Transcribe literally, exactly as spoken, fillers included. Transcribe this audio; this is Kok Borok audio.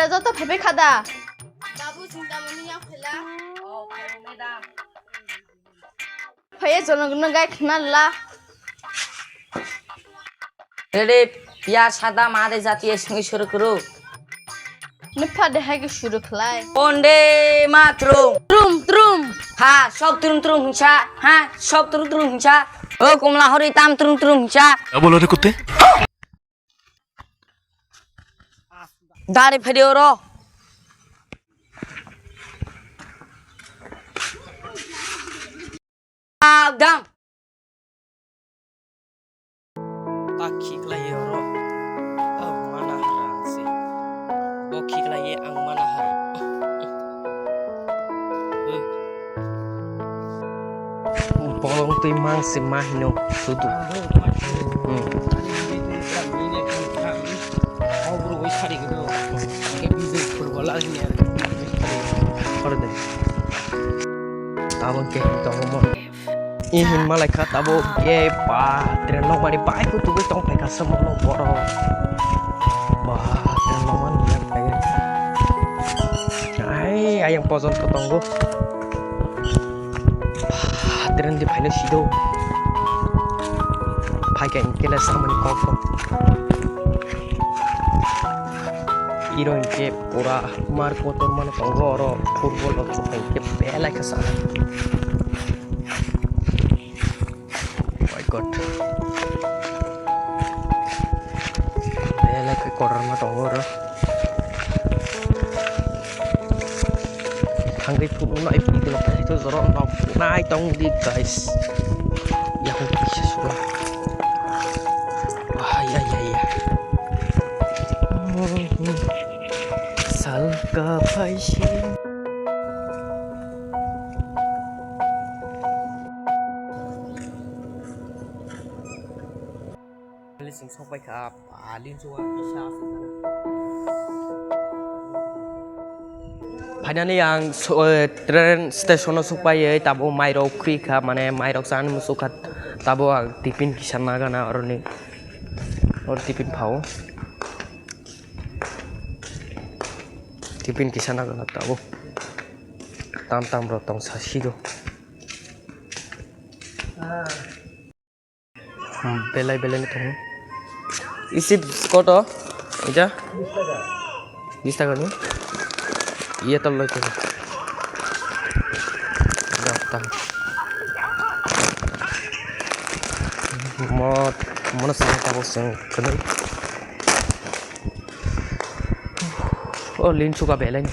Joto phaibai kha da? Babu, chwng tamoni yak phaila? Oh, phaibai, madam. Phaiya jono gwnang gai khna la. Rere, piyaj, sada, made jatiye swngi suru kuru. Nipha de hai ke suru khlai. Onde matrum. Trum, trum. Ha, sob trum trum hinsa. Ha, sob trum trum hinsa. O komla hori tam trum trum hinsa. क्या बोला रे कुत्ते? Dari phadi oro. Agam. Ta khiklai oro. Ang mana hara se. Bo khiklai ang mana hara. Bolong twi mang se ma hino sudu. Hmm. Oro de. Tabon ke tongo mo. I hin malai kha tabok, e ba, tren nok mani bai kutugwi tong phai kha se mono borok. Ba, tren nok mani yak phai. Ai, ayang pojon ko tongo. Ba, tren di phaino sido. Phai kha inkhe le samani kok kok. Iro inkhe pura mar kotor mano tongo oro football rok chukha inkhe belai khe sana. Oh my God. Belai khe kotorma tongo oro. Thangwi phuru nai phuru nai to joro nok nai tong di guys. Yakung kisa sura. Wah, ya, ya, ya. Salka paisi. Finally, chwng sok pai kha, ah, Linchua kisa aswk. Finally, ang so-, eh, train station o sok pai, eh, tabo mairok khri kha, mane mairok chani muchuk kha, tabo ang tiffin kisa nagana oroni, or tiffin phao. Tiffin kisa nagana tabo. Tam tam rok tong sa sido. Hmm, belai belai ni tongo. Isi koto? Ija? Bis taka ni? Iya tol loi tol. Ija ta. Mo, mono sini tabo sini kenai. Oh, lin suka belai ni.